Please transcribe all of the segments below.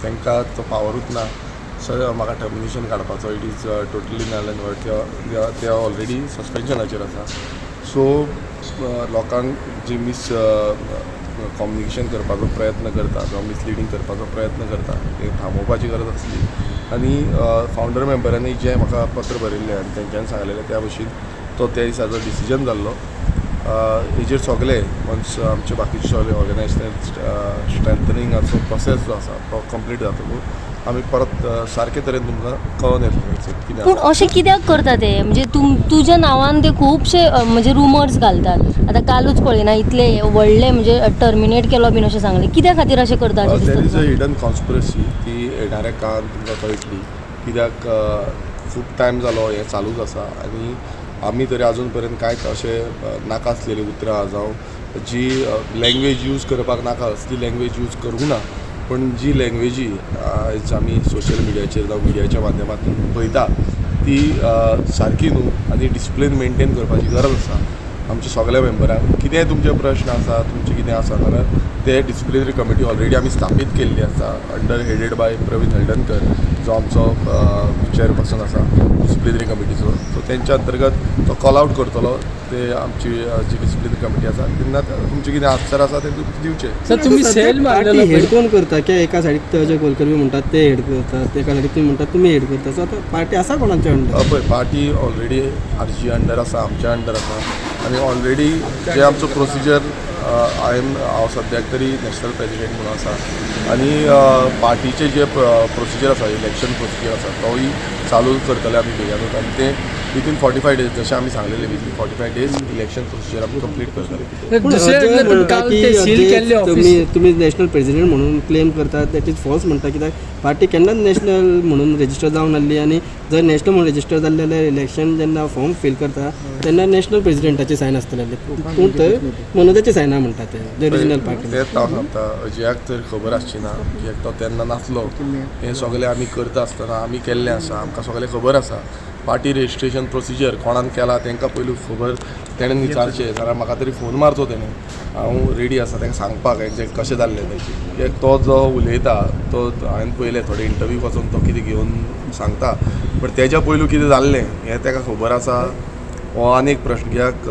तांकां तो पावरूच ना सर म्हाका टर्मिनेशन काडपाचो. It is totally null and void. ते ऑलरेडी सस्पेन्शनाचेर आसा. सो लोकांक जी मीस कम्युनिकेशन करपाचो प्रयत्न करता जावं मिसलिडींग करपाचो प्रयत्न करता, ते थांबोवपाची गरज आसली आनी फावंडर मेंबरांनी जें म्हाका पत्र बरयल्लें आनी तेंच्यांनी सांगलेलें त्या भशेन तो त्या दिसाचो डिसिजन जाल्लो. हेजेर सगळे वन्स आमचे बाकीचे सगळे ऑर्गनायजेशन स्ट्रेंथनिंगाचो प्रोसेस जो आसा तो कंप्लीट जातकूच आमी परत सारके तरेन तुमकां कळोन येतलें कितें पूण आसा. अशें कित्याक करता ते? म्हणजे तुज्या नांवान ते खुबशे म्हणजे रुमर्स घालतात. आतां कालूच पळयना, इतले व्हडले म्हणजे टर्मिनेट केलो बीन अशें सांगलें. कित्या खातीर अशें करता अशें There is दिसता अ तुका? Hidden conspiracy. ती येणाऱ्या काळान तुमकां कळटली, कित्याक खूब टायम जालो हें चालूच आसा आनी आमी तरी अजून पर्यंत कांयच अशें नाका आसलेलीं उतरां जावं जी लँग्वेज यूज करपाक नाका असली लँग्वेज यूज करूंक ना. पूण जी लँग्वेजी आयज आमी सोशल मिडियाचेर जावं मिडियाच्या माध्यमांतून पळयता ती सारकी न्हू आनी डिसिप्लीन मेनटेन करपाची गरज आसा आमच्या सगल्या मेंबरांक. कितेंय तुमचे प्रश्न आसा, तुमचें कितें आसा जाल्यार ते डिसिप्लिनरी कमिटी ऑलरेडी आमी स्थापीत केल्ली आसा, अंडर हेडेड बाय प्रवीण हळदणकर, जो आमचो चेअरपर्सन आसा डिसिप्लिनरी कमिटीचो. सो तेंच्या अंतर्गत तो कॉल आवट करतलो. ते आमची जी डिसिप्लिनरी कमिटी आसा, तेन्ना तुमचें कितें आन्सर आसा तें दिवचें. सर, तुम्ही सेल पार्टी मारलेलो हेड कोण करता? की एका सायडीक ते अजय गोलकर बी म्हणटात ते हेड करतात, एका सायडीक तुमी म्हणटात तुमी हेड करता. सो आतां पार्टी आसा कोणाच्या अंडर? पळय, पार्टी ऑलरेडी आरजी अंडर आसा, आमच्या अंडर आसा आनी ऑलरेडी जे आमचो प्रोसिजर, I am हांव सद्याक तरी नॅशनल प्रेजिडेंट म्हणून आसा आनी पार्टीचे जे प्रोसिजर आसा, इलेक्शन प्रोसिजर आसा, तोय चालू करतले आमी बेगिनूच आनी ते विथीन 45 डेज, जशें आमी सांगलेलें, within 45 days election procedure आमी कंप्लीट करतले. पूण दुसरें अजय म्हणल्यार म्हणटा काल की ते सील अजय केल्ले ऑफिस तुमी तुमी नॅशनल प्रेसिडेंट म्हणून क्लेम करतात, that is false म्हणटा, कित्याक पार्टी केन्नाच नॅशनल म्हणून रेजिस्टर जावन नासली आनी जर नॅशनल म्हणून रेजिस्टर जाल्ले जाल्यार इलेक्शन जेन्ना फॉर्म फील करता तेन्ना नॅशनल प्रेसिडेंटाची सायन आसतले, पूण थंय मनोजाची सायना म्हणटा ते रिजनल पार्टी. तेंच हांव सांगता, अजयाक तर खबर आसची ना, कित्याक तो तेन्ना नासलो. हें सगळें आमी करता आसतना आमी केल्लें आसा, आमकां सगळें खबर आसा. पार्टी रजिस्ट्रेशन प्रोसिजर कोणान केला तांकां पयलू खबर, तेणें विचारचें, जाल्यार म्हाका तरी फोन मारचो तेणें. हांव रेडी आसा तांकां सांगपाक एग्जॅक्ट कशें जाल्लें तें. कित्याक तो जो उलयता तो हांवें पळयलें, थोडे इंटरव्यू वचोन तो कितें घेवन सांगता, बट तेज्या पयलू कितें जाल्लें हें ताका खबर आसा हो आनी एक प्रश्न. कित्याक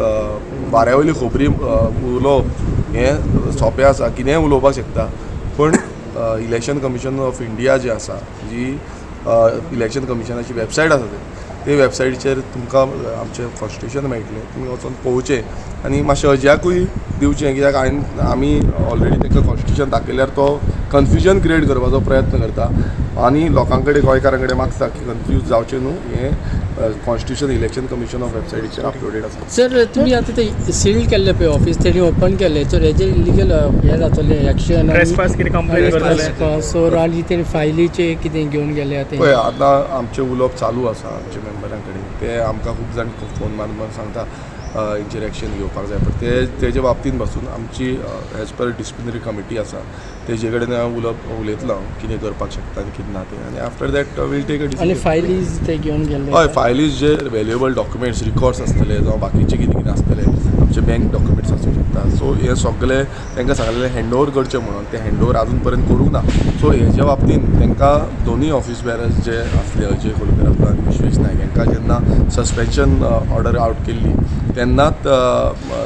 वाऱ्या वयली खबरी उलोवप हें सोंपें आसा, कितेंय उलोवपाक शकता, पूण इलेक्शन कमिशन ऑफ इंडिया जी आसा, जी इलेक्शन कमिशनाची वेबसायट आसा, ते वेबसायटीचेर तुमकां आमचें कॉन्स्टिट्युशन मेळटलें. तुमी वचोन पळोवचें आनी मातशें अजयाकूय दिवचें, कित्याक हांवें आमी ऑलरेडी तांकां कॉन्स्टिट्युशन दाखयल्यार तो कन्फ्युजन क्रिएट करपाचो प्रयत्न करता आनी लोकां कडेन, गोंयकारां कडेन मागता की कन्फ्यूज जावचें न्हू. हें कॉन्स्टिट्युशन इलेक्शन कमिशन ऑफ वेबसायटीचेर अपलोडेड आसा. सर, तुम्ही आता ते सील केल्ले पळय ऑफिस, तेणी ओपन केले, सो हेजेर इलिगल हें जातलें एक्शन? ट्रेसपास कितें कंप्लेन करतले? सो आनी तेणी फायलीचे कितें घेवन गेले ते? पळय, आतां आमचें उलोवप चालू आसा आमच्या मेंबरां कडेन. ते आमकां खूब जाण फोन मारून मारून सांगता हेंचेर एक्शन घेवपाक जाय, पण ते तेजे बाबतींत पासून आमची एज पर डिसिप्लिनरी कमिटी आसा, तेजे कडेन हांव उलोवप उलयतलो हांव कितें करपाक शकता आनी कितें ना तें आनी after that we'll take a आनी डिसिजन. फायलीज ते घेवन गेले? हय, फायलीज जे व्हॅल्युएबल डॉक्युमेंट्स, रिकॉर्ड्स आसतले जावं बाकीचे कितें कितें आसतले, आमचे बँक डॉक्युमेंट्स आसूं शकता, सो हे सगळे तांकां सांगलेलें हँड ओवर करचें म्हणून. ते हँड ओवर आजून पर्यंत करूंक ना. सो हेज्या बाबतींत तांकां दोनूय ऑफिस बेरर्स जे आसले, अजय खोलकर आसलो आनी विश्वेश नायक, हांकां जेन्ना सस्पेन्शन ऑर्डर आवट केल्ली तेन्नाच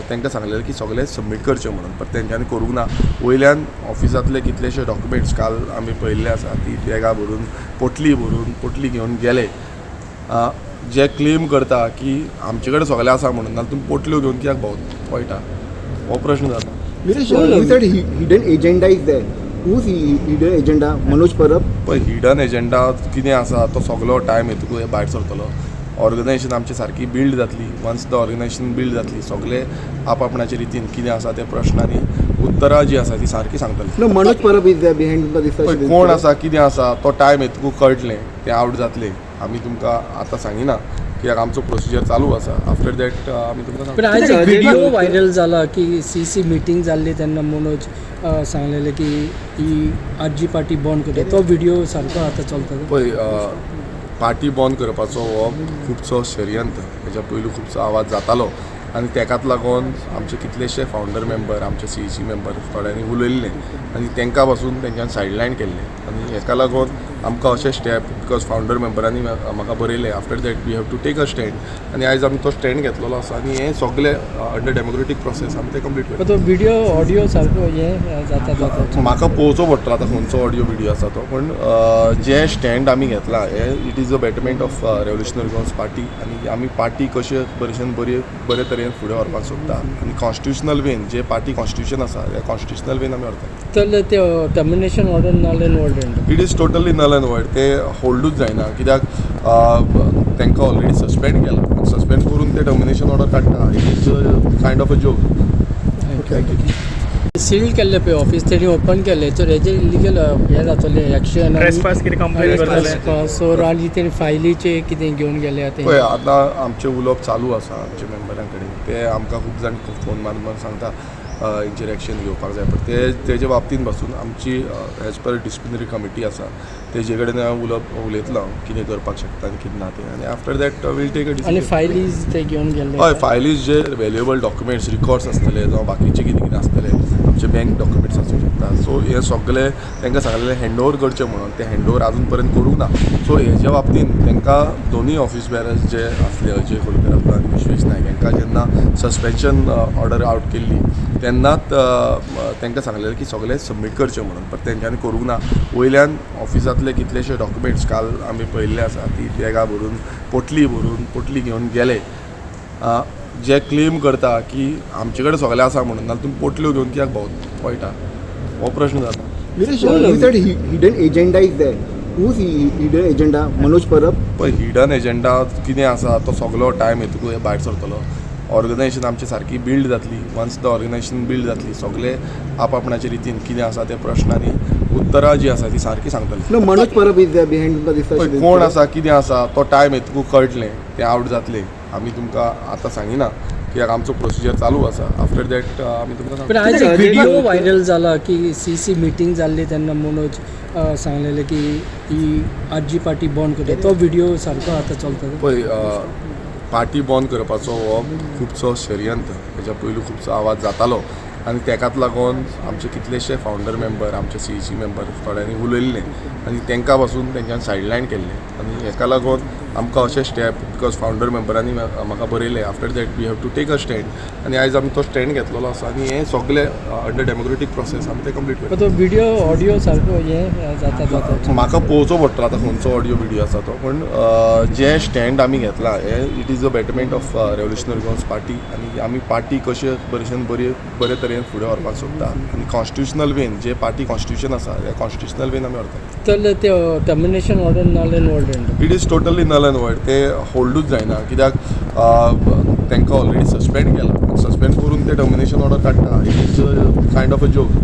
तांकां सांगलेलें की सगळें सबमीट करचें म्हणून, पण तेंच्यांनी करूंक ना. वयल्यान ऑफिसांतले कितलेशे डॉक्युमेंट्स काल आमी पळयल्ले आसा, ती बॅगां भरून, पोटली भरून पोटली घेवन गेले. जे क्लेम करता की आमचे कडेन सगळें आसा म्हणून, नाल्यार तुमी पोटल्यो घेवन कित्याक भोंवता, हो प्रश्न जाता. Viresh, you said hidden agenda is there. Whose hidden agenda? Manoj Parab? पळय, हिडन एजेंडा कितें आसा तो सगलो टायम येतकूच भायर सरतलो. ऑर्गनायजेशन आमची सारकी बिल्ड जातली. वन्स the organisation build जातली, सगळे आप आपणाचे रितीन कितें आसा ते प्रश्न आनी उत्तरां जी आसा ती सारकी सांगतली. No, Manoj Parab is there behind the पळय, कोण आसा, कितें आसा, तो टायम येतकूच कळटलें, तें आवट जातलें. आमी तुमकां आतां सांगिना कित्याक आमचो प्रोसिजर चालू आसा. आफ्टर that आमी तुमकां पण सांगता. आयज एक व्हिडिओ व्हायरल जाला की सीसी मिटींग जाल्ली तेन्ना मनोज सांगलेले की ही आरजी पार्टी बंद करता. तो व्हिडिओ सारको आतां चलता? पळय, पार्टी बंद करपाचो हो खुबसो षडयंत्र. हेच्या पयलू खुबसो आवाज जातालो. आनी तेकाच लागून आमचे कितलेशे फावंडर मेंबर, आमचे सीईसी मेंबर थोड्यांनी उलयल्ले आनी तांकां पासून तेंच्यान सायडलायन केल्ले आनी हेका लागून आमकां अशे स्टेप, because founder मेंबरांनी म्हाका बरयलें, after that we have to take a stand आनी आयज आमी तो स्टँड घेतलेलो आसा आनी हें सगलें अंडर डेमोक्रेटीक प्रोसेस आमी तें कंप्लीट करता. तो व्हिडिओ ऑडिओ सारको हे जाता जाता. म्हाका पळोवचो पडटलो आतां खंयचो ऑडियो विडियो आसा तो, पूण जे स्टँड आमी घेतला हे it is a betterment of Revolutionary Goans Party आनी आमी पार्टी कशे भशेन बरी बरे तरेन फुडें व्हरपाक सोदता आनी कॉन्स्टिट्युशनल वेन जे पार्टी कॉन्स्टिट्युशन आसा त्या कॉन्स्टिट्युशनल वेन आमी व्हरता. तर ते termination order null and void? It is totally null and void. ते होल्डूच जायना, कित्याक तांकां ऑलरेडी सस्पेंड केला. सस्पेंड करून ते टर्मिनेशन ऑर्डर काडटा, it is kind of a joke. Thank you. Seal केल्ले पळय ऑफिस, तेणी ओपन केले, तर हेजेर इलिगल हें जातलें एक्शन. ट्रेसपास कितें कंप्लेन करतले? सो आनी तेणी फायलीचे कितें घेवन गेले ते. पळय, आतां आमचें उलोवप चालू आसा आमच्या मेंबरां कडेन. ते आमकां खूब जाण फोन मारून मारून सांगता हेंचेर एक्शन घेवपाक जाय, पण ते तेजे बाबतीन पासून आमची एज पर डिसिप्लिनरी कमिटी आसा, तेजे कडेन हांव उलोवप उलयतलो हांव कितें करपाक शकता आनी कितें ना तें आनी after that we'll take a आनी डिसिजन. फायलीज ते घेवन गेल्ले? हय, फायलीज जे व्हॅल्युएबल डॉक्युमेंट्स, रिकॉर्ड्स आसतले जावं बाकीचे कितें कितें आसतले, आमचे बँक डॉक्युमेंट्स आसूं शकता, सो हे सगळे तांकां सांगलेलें हँड ओवर करचें म्हणून, ते हँड ओवर आजून पर्यंत करूंक ना. सो हेज्या बाबतीन तांकां दोनूय ऑफिस बेरर्स जे आसले, अजय खोलकर आसलो आनी विश्वेश नायक, हांकां जेन्ना सस्पेन्शन ऑर्डर आवट केल्ली तेन्नाच तांकां सांगलेलें की सगळें सबमीट करचें म्हणून, पण तेंच्यांनी करूंक ना. वयल्यान ऑफिसांतले कितलेशे डॉक्युमेंट्स काल आमी पळयल्ले आसा, ती बॅगां भरून, पोटली भरून पोटली घेवन गेले. जे क्लेम करता की आमचे कडेन सगळें आसा म्हणून, नाल्यार तुमी पोटल्यो घेवन कित्याक भोंवता, हो प्रश्न जाता. Viresh, you said hidden agenda is there. Whose hidden agenda? Manoj Parab? पळय, हिडन एजंडा कितें आसा तो सगलो टायम येतकूच भायर सरतलो. ऑर्गनायझेशन आमची सारकी बिल्ड जातली. वन्स the organisation build जातली, सगळे आप आपणाचे रितीन कितें आसा ते प्रश्न आनी उत्तरां जी आसा ती सारकी सांगतली. No, Manoj Parab is there behind तुमकां दिसता. पळय, कोण आसा कितें आसा तो टायम येतकूच कळटलें, तें आवट जातलें. आमी तुमकां आतां सांगिना कित्याक आमचो प्रोसिजर चालू आसा. आफ्टर that आमी तुमकां पण सांगता. आयज एक व्हिडिओ व्हायरल जाला की सीसी मिटींग जाल्ली तेन्ना मनोज सांगलेले की ही आरजी पार्टी बंद करता. तो व्हिडिओ सारको आतां चलता. पळय, पार्टी बंद करपाचो हो खुबसो षडयंत्र हेच्या पयलू खुबसो आवाज जातालो आनी तेकाच लागून आमचे कितलेशे फावंडर मेंबर, आमचे सीईसी मेंबर थोड्यांनी उलयल्ले आनी तांकां पासून तेंच्यान सायडलायन केल्ले आनी हेका लागून आमकां अशे स्टेप, because founder मेंबरांनी म्हाका बरयलें, after that we have to take a stand आनी आयज आमी तो स्टँड घेतलेलो आसा आनी हें सगळें अंडर डेमोक्रेटीक प्रोसेस आमी तें कंप्लीट करता. पण तो व्हिडिओ ऑडिओ सारको हे जाता जाता. म्हाका पळोवचो पडटलो आतां खंयचो ऑडियो विडियो आसा तो, पूण जे स्टँड आमी घेतला हे it is a betterment of Revolutionary Goans Party आनी आमी पार्टी कशे भशेन बरी बरे तरेन फुडें व्हरपाक सोदता आनी कॉन्स्टिट्युशनल वेन जे पार्टी कॉन्स्टिट्युशन आसा त्या कॉन्स्टिट्युशनल वेन आमी व्हरता. तर ते termination order null and void? It is totally null and void. ते होल्डूच जायना, कित्याक तांकां ऑलरेडी सस्पेंड केला. सस्पेंड करून ते टर्मिनेशन ऑर्डर काडटा, it is kind of a joke.